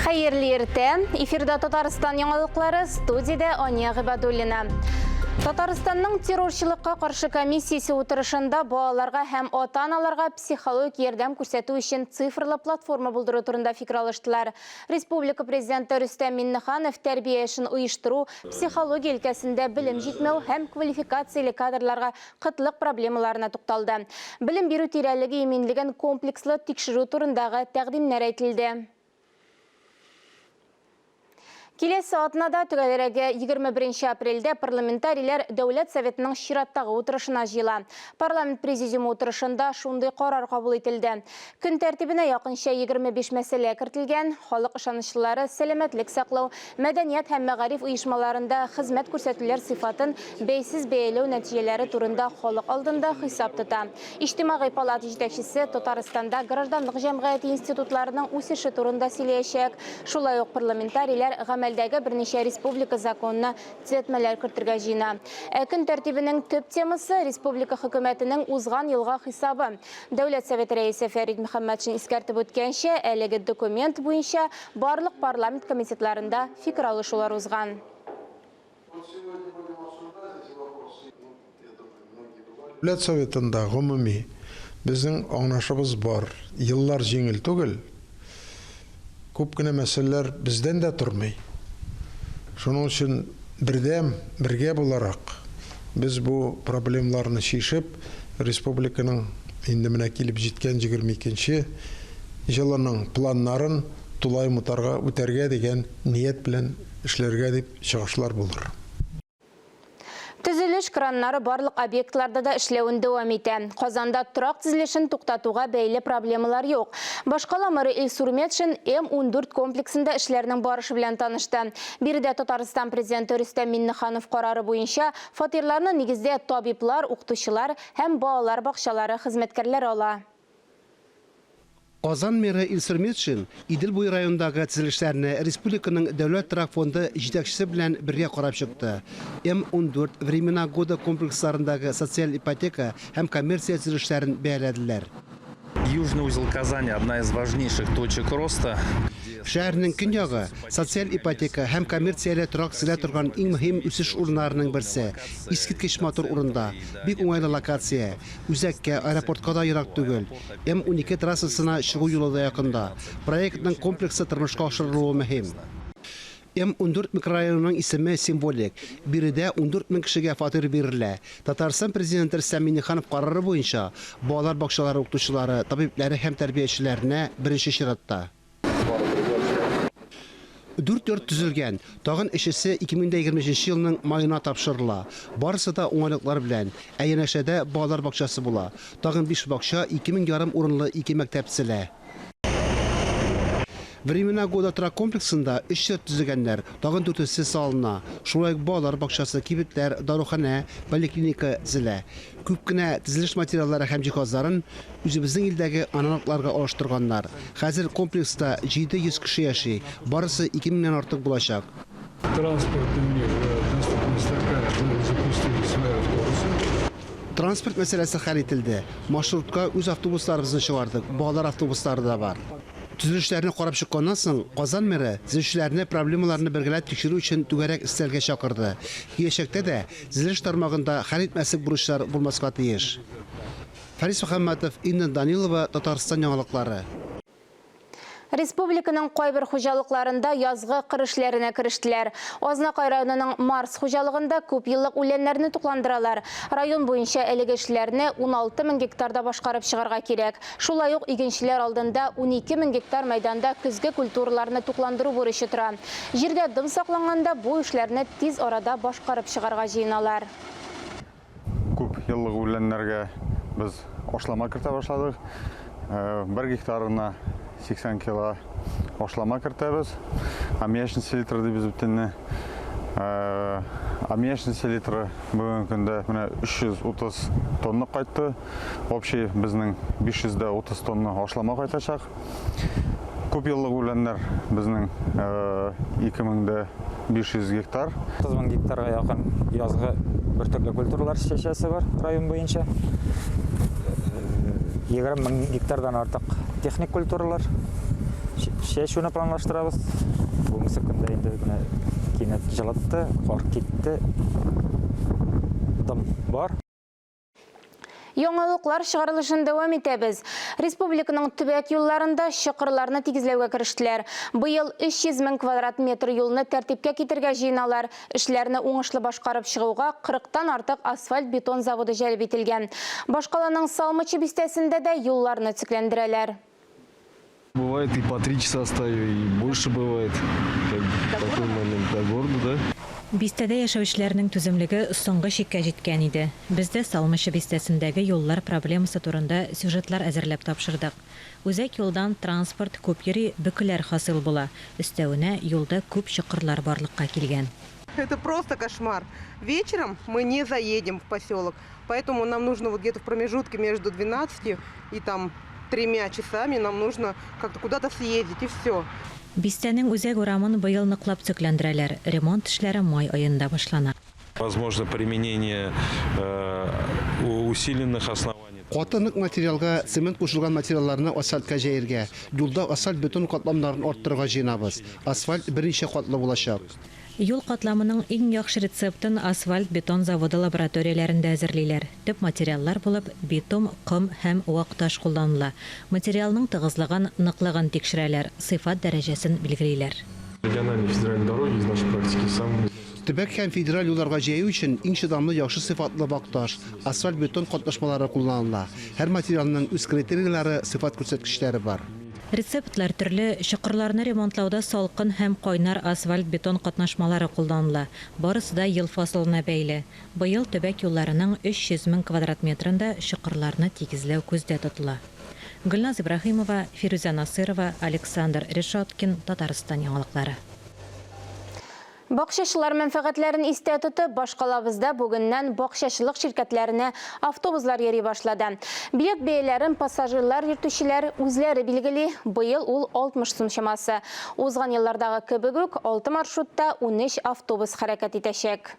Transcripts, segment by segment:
Хәерле иртә. Эфирда Татарстан яңалыклары, студиядә Ания Гыйбадуллина. Татарстанның террорчылыкка каршы комиссиясе утырышында балаларга һәм ата-аналарга психологик ярдәм күрсәтү өчен цифрлы платформа булдыру турында фикер алыштылар. Республика Президенты Рөстәм Миңнеханов тәрбия эшен оештыру, психология өлкәсендә белем җитмәү һәм квалификацияле кадрларга кытлык проблемаларына тукталды. Белем бирү тирәлеге иминлеген комплекслы тикшерү турындагы тәкъдимнәр әйтелде. Киләсе атнада, төгәлрәге 21 апрельдә парламентарийлар Дәүләт Советының чираттагы утырышына җыела. Парламент президиумы утырышында шундый карар кабул ителде. Көн тәртибенә якынча 25 мәсьәлә кертелгән. Халык ышанычлылары сәламәтлек саклау, мәдәният һәм мәгариф оешмаларында хезмәт күрсәтүләр сыйфатын бәйсез бәяләү нәтиҗәләре турында халык алдында хисап тота. Иҗтимагый палата җитәкчесе Татарстанда гражданлык җәмгыяте институтларының үсеше турында сөйләячәк. Шулай ук парламентарийлар гамәлдәге берничә республика законына төзәтмәләр кертергә җыена. Ә көн тәртибенең төп темасы, республика хөкүмәтенең узган елга хисабы. Дәүләт Советы Рәисе Фәрит Мөхәммәтшин искәртеп үткәнчә, әлеге документ буенча барлык парламент комитетларында фикер алышулар узган. Дәүләт Советында гомуми безнең аңлашыбыз бар. Еллар җиңел түгел. Күп кенә мәсьәләләр бездән дә тормый. Шуның өчен бердәм, бергә буларак без бу проблемаларны чишеп, республиканың инде менә килеп җиткән 22 нче җылының планнарын тулаем утарга үтәргә дигән ният белән эшләргә дип чыгышлар булыр. Төзелеш краннары барлык объектларда да эшләвен дәвам итә. Казанда торак төзелешен туктатуга бәйле проблемалар юк. Башкала мэры Илсур Метшин М-14 комплексында эшләрнең барышы белән танышты. Биредә Татарстан Президенты Рөстәм Миңнеханов карары буенча фатирларны нигездә табиблар, укытучылар һәм балалар бакчалары хезмәткәрләре ала. Казан мэры Илсур Метшин Идел буе районындагы төзелешләрне республиканың Дәүләт торак фонды җитәкчесе белән бергә карап чыкты. М-14, Времена года комплексларындагы социаль ипотека һәм коммерция төзелешләрен бәяләделәр. Южный узел Казани, одна из важнейших точек роста. Шәһәрнең көньягы, социаль ипотека һәм коммерцияле торак төзелә торган иң мөһим үсеш урыннарының берсе. Искиткеч матур урында, бик уңайлы локация. Үзәккә, аэропортка да ерак түгел. М-12 трассасына чыгу юлы да якында. Проектның комплекслы тормышка ашырылуы мөһим. М-14 микрорайонының исеме символик. Биредә 14 мең кешегә фатир бирелә. Татарстан Президенты Рөстәм Миңнеханов карары буенча, балалар бакчалары укытучылары, табибләре һәм тәрбиячеләренә беренче чиратта. Дүрт йорт төзелгән, тагын өчесе 2023 елның маена тапшырыла. Барысы да уңайлыклар белән, ә янәшәдә балалар бакчасы була. Тагын биш бакча, 2 мең ярым урынлы ике мәктәп төзелә. Времена года торак комплексында өч йорт төзегәннәр, тагын дүртесе салына. Шулай ук балалар бакчасы, кибетләр, даруханә, поликлиника төзелә. Күп кенә төзелеш материаллары һәм җиһазларын үзебезнең илдәге аналогларга алыштырганнар. Хәзер комплекста 700 кеше яши, барысы 2 меңнән артык булачак. Транспортный у них доступность такая, мы запустили свои автобусы. Транспорт мәсьәләсе хәл ителде. Маршрутка үз автобусларыбызны чыгардык, балалар автобуслары да бар. Төзелешләрне карап чыкканнан соң, Казан мэры төзүчеләрне проблемаларны бергәләп тикшерү өчен түгәрәк өстәлгә чакырды. Киләчәктә дә төзелеш тармагында хәл итмәслек бурычлар булмаска тиеш. Фәрис Мөхәммәтов, Инна Данилова, Татарстан яңалыклары. Республиканың кайбер хуҗалыкларында язгы кыр эшләренә керештеләр. Азнакай районының Марс хуҗалыгында күпьеллык үләннәрне тукландыралар. Район буенча әлеге эшләрне 16 мең гектарда башкарып чыгарга кирәк. Шулай ук игенчеләр алдында 12 мең гектар мәйданда көзге культураларны тукландыру бурычы тора. Җирдә дым сакланганда бу эшләрне тиз арада башкарып чыгарга җыеналар. Күп еллык үләннәргә без ашлама кертә башладык. Бер гектарына 80 кило ашлама кертәбез. Аммиачный селитра дибез бит инде. Аммиачный селитра бүгенге көндә менә 330 тонна кайтты. Общий безнең 530 тонна ашлама кайтачак. Күп еллык үләннәр безнең 2500 гектар. 30 мең гектарга якын язгы бөртекле культуралар чәчәсе бар район буенча. 20 мең гектардан артык техник культуралар. Чәчүне планлаштырабыз. Бүгенге көндә инде менә кинәт җылытты, кар китте. Дым бар. Яңалыклар чыгарылышын дәвам итәбез. Республиканың төбәк юлларында чокырларны тигезләүгә керештеләр. Быел 300 мең квадрат метр юлны тәртипкә китерергә җыеналар. Эшләрне уңышлы башкарып чыгуга 40-тан артык асфальт-бетон заводы җәлеп ителгән. Башкаланың Салмачы бистәсендә дә юлларны төзекләндерәләр. Бывает и по три часа стою, и больше бывает. Как бы такой момент до города, да. Бистәдә яшәүчеләрнең түземлеге соңгы чиккә җиткән иде. Без дә Салмачы бистәсендәге юллар проблемасы турында сюжетлар әзерләп тапшырдык. Үзәк юлдан транспорт күп йөри, бөкеләр хасил була. Өстәвенә, юлда күп чокырлар барлыкка килгән. Это просто кошмар. Вечером мы не заедем в поселок, поэтому нам нужно вот где-то в промежутке между 12 и там тремя часами нам нужно как-то куда-то съездить и все. Бистәнең үзәк урамын быел ныклап төзекләндерәләр. Ремонт эшләре май аенда башлана. Возможно применение э, усиленных оснований. Каты нык материалга цемент кушылган материалларны асфальтка җәергә, юлда асфальт-бетон катламнарын арттырырга җыенабыз. Асфальт берничә катлы булачак. Юл катламының иң яхшы рецептын асфальт-бетон заводы лабораторияләрендә әзерлиләр. Төп материаллар булып битум, ком һәм вак таш кулланыла. Материалның тыгызлыгын, ныклыгын тикшерәләр, сыйфат дәрәҗәсен билгелиләр. Региональные федеральные дороги из нашей практики самые Төбәк һәм федераль юлларга җәю өчен иң чыдамлы яхшы сыйфатлы вак таш, асфальт-бетон катнашмалары кулланыла. Һәр материалның үз критерийлары, сыйфат күрсәткечләре бар. Рецептлар төрле, чокырларны ремонтлауда салкын һәм кайнар асфальт-бетон катнашмалары кулланыла. Барысы да ел фасылына бәйле. Быел төбәк юлларының 300 мең квадрат метрында чокырларны тигезләү күздә тотыла. Гөлназ Ибраһимова, Фирүзә Насыйрова, Александр Решеткин, Татарстан яңалыклары. Бакчачылар мәнфәгатьләрен истә тотып, башкалабызда бүгеннән бакчачылык ширкәтләренә автобуслар йөри башлады. Билет бәяләрен пассажирлар йөртүчеләр үзләре билгели. Быел ул 60 сум чамасы. Узган еллардагы кебек үк 6 маршрутта 13 автобус хәрәкәт итәчәк.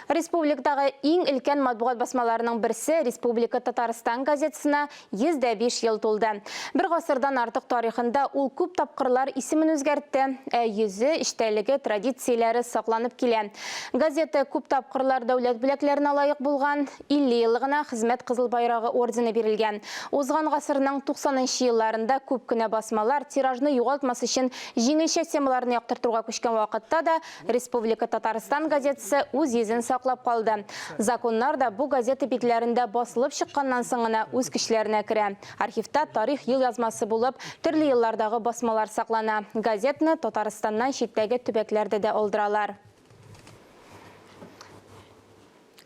Республикадагы иң өлкән матбугат басмаларының берсе Республика Татарстан газетасына 105 ел тулды. Бер гасырдан артык тарихында ул күп тапкырлар исемен үзгәртте, ә йөзе, эчтәлеге, традицияләре сакланып килә. Газета күп тапкырлар дәүләт бүләкләренә лаек булган, 50 еллыгына Хезмәт Кызыл Байрагы ордены бирелгән. Узган гасырның 90 елларында күп кенә басмалар тиражны югалтмас өчен җиңелчә темаларны яктыртуга күчкән вакытта да Республика Татарстан газетасы үз йөзен саклап калды. Законнар да бу газета битләрендә басылып чыкканнан соң гына үз көчләренә керә. Архивта тарих елъязмасы булып, төрле еллардагы басмалар саклана. Газетаны Татарстаннан читтәге төбәкләрдә дә алдыралар.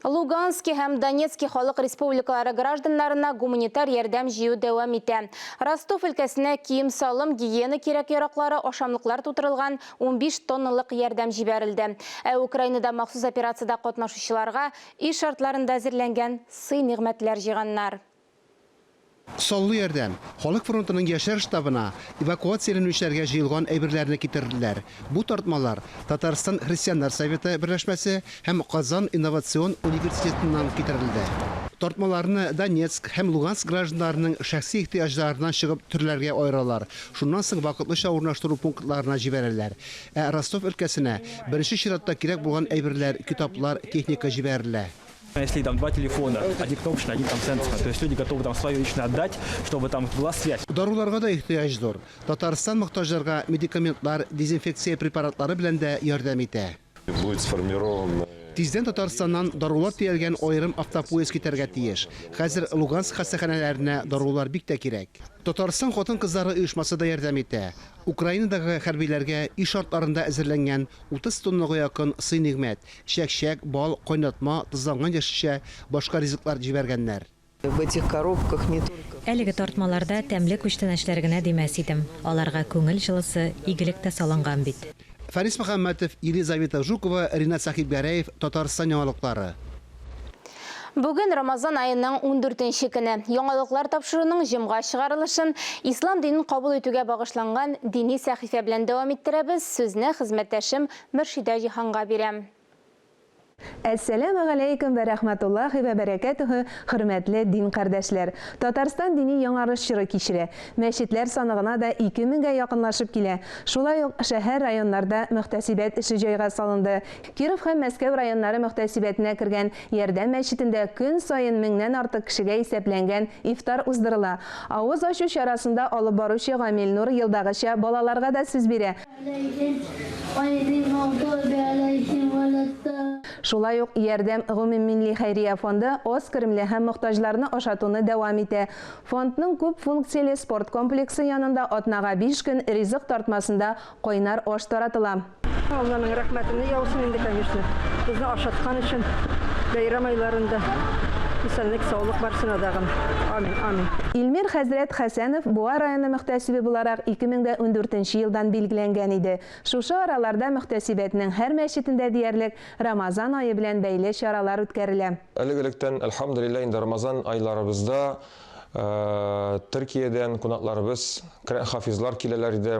Лугански һәм Донецки халык республикалары гражданнарына гуманитар ярдәм җыю дәвам итә. Ростов өлкәсенә кием-салым, гигиена кирәк-яраклары, ашамлыклар тутырылган 15 тонналык ярдәм җибәрелде. Ә Украинада махсус операциядә катнашучыларга өй шартларында әзерләнгән сый-нигъмәтләр җыйганнар. Саллы ярдәм. Халык фронтының яшьләр штабына эвакуацияләнүчеләргә җыелган әйберләрне китерделәр. Бу тартмалар Татарстан Христианнар советы берләшмәсе һәм Казан инновацион университетыннан китерелде. Тартмаларны Донецк һәм Луганск гражданнарының шәхси ихтыяҗларыннан чыгып төрләргә аералар. Шуннан соң вакытлыча урнаштыру пунктларына җибәрәләр. Ә Ростов өлкәсенә беренче чиратта кирәк булган әйберләр, китаплар, техника җибәрелә. Если там два телефона, один кнопочный, один там сенсорный, то есть люди готовы там свое лично отдать, чтобы там была связь. Даруларга да ихтыяҗ зур. Татарстан мохтаҗларга медикаментлар, дезинфекция препаратлары белән дә ярдәм итә. Будет сформирован Тиздән Татарстаннан дарулар төялгән аерым автопоезд китәргә тиеш. Хәзер Луганск хастаханәләренә дарулар бик тә кирәк. Татарстан хатын-кызлары оешмасы да ярдәм итә. Украинадагы хәрбиләргә өй шартларында әзерләнгән 30 тоннага якын сый-нигъмәт, чәк-чәк, бал, кайнатма, тозланган яшелчә, башка ризыклар җибәргәннәр. В этих коробках не только Әлеге тартмаларда тәмле күчтәнәчләр генә димәс идем. Аларга күңел җылысы, игелек тә салынган бит. Фәрис Мөхәммәтов, Елизавета Жукова, Ринат Сәхибгәрәев, Татарстан яңалыклары. Бүген Рамазан аеның 14 көне. Яңалыклар тапшыруның җомга чыгарылышын ислам динен кабул итүгә багышланган дини сәхифә белән дәвам иттерәбез. Сүзне хезмәттәшем Мөршидә Җиһанга бирәм. Әссәләмегаләйкүм вә рәхмәтуллаһи вә бәрәкәтүһү, хөрмәтле дин кардәшләр! Татарстан дини яңарыш чоры кичерә. Мәчетләр саны гына да 2000 гә якынлашып килә. Шулай ук шәһәр-районнарда мөхтәсибәт эше җайга салынды. Киров һәм Мәскәү районнары мөхтәсибәтенә кергән Ярдәм мәчетендә көн саен меңнән артык кешегә исәпләнгән ифтар уздырыла. Авыз ачу чарасында алып баручы Гамил Нур елдагыча балаларга да сүз бирә. Шулай ук Ярдәм гомуммилли хәйрия фонды аз керемле һәм мохтаҗларны ашатуны дәвам итә. Фондның күп функцияле спорт комплексы янында атнага биш көн ризык тартмасында кайнар аш таратыла. Алланың рәхмәтене яусын инде, конечно, безне ашаткан өчен бәйрәм айларында. Исәнлек, саулык барсына дагын. Амин, амин. Илмир хәзрәт Хәсәнов Буа районы мөхтәсибе буларак 2014 нче елдан билгеләнгән иде. Шушы араларда мөхтәсибәтнең һәр мәчетендә диярлек Рамазан ае белән бәйле чаралар үткәрелә. Элек-электән, әлхәмдүлилләһ, инде Рамазан айларыбызда Төркиядән кунакларыбыз, хафизлар киләләр иде.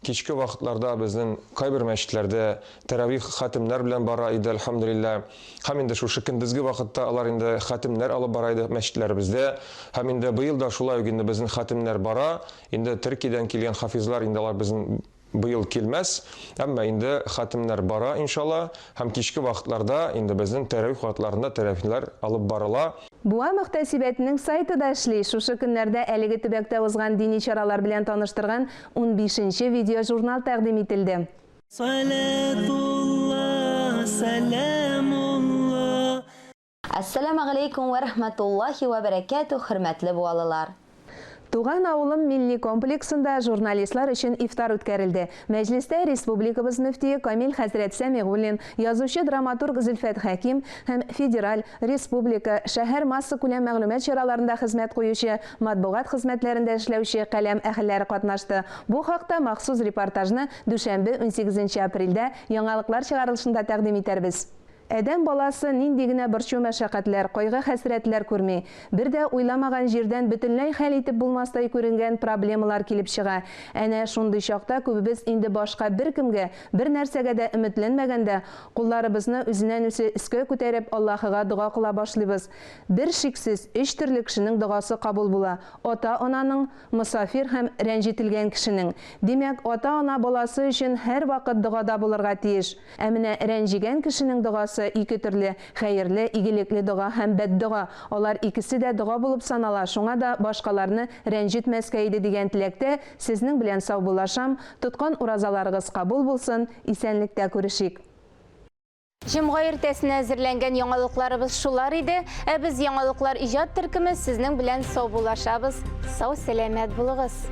Кичке вакытларда безнең кайбер мәчетләрдә тәравих хатемнәр белән бара иде, әлхәмдүлилләһ. Һәм инде шушы көндезге вакытта алар инде хатемнәр алып бара иде мәчетләребездә. Һәм инде быел да шулай ук инде безнең хатемнәр бара. Инде Төркиядән килгән хафизлар инде алар безнең быел килмәс. Әмма инде хатемнәр бара, иншалла. Һәм кичке вакытларда инде безнең тәравих вакытларында тәравихләр алып барыла. Буа мөхтәсибәтенең сайты да эшли. Шушы көннәрдә әлеге төбәктә узган дини чаралар белән таныштырган унбишенче видеожурнал тәкъдим ителде. Саләтулла, сәләмулла. Әссәләмәгаләйкүм вә рәхмәтуллаһи вә бәрәкәтүһ, хөрмәтле буалылар! Туган авылым милли комплексында журналистлар өчен ифтар үткәрелде. Мәҗлестә республикабыз мөфтие Камил хәзрәт Сәмигуллин, язучы-драматург Зөлфәт Хәким һәм федераль, республика, шәһәр массакүләм мәгълүмат чараларында хезмәт куючы, матбугат хезмәтләрендә эшләүче каләм әһелләре катнашты. Бу хакта махсус репортажны дүшәмбе, унсигезенче апрельдә Яңалыклар чыгарылышында тәкъдим итәрбез. Адәм баласы нинди генә борчу-мәшәкатьләр, кайгы-хәсрәтләр күрми. Бер дә уйламаган җирдән бөтенләй хәл итеп булмастай күренгән проблемалар килеп чыга. Әнә шундый чакта күбебез инде башка беркемгә, бернәрсәгә дә өметләнмәгәндә, кулларыбызны үзеннән-үзе өскә күтәреп Аллаһыга дога кыла башлыйбыз. Бер шиксез, өч төрле кешенең догасы кабул була, ата-ананың, мосафир һәм рәнҗетелгән кешенең. Димәк, ата-ана баласы өчен һәрвакыт догада булырга тиеш. Ә менә рәнҗегән кешенең догасы ике төрле, хәерле, игелекле дога һәм бәддога. Алар икесе дә дога булып санала, шуңа да башкаларны рәнҗетмәскә иде дигән теләктә сезнең белән саубуллашам, тоткан уразаларыгыз кабул булсын, исәнлектә күрешик. Җомга иртәсенә әзерләнгән яңалыкларыбыз шулар иде. Ә без Яңалыклар иҗат төркеме сезнең белән саубуллашабыз. Сау-сәламәт булыгыз!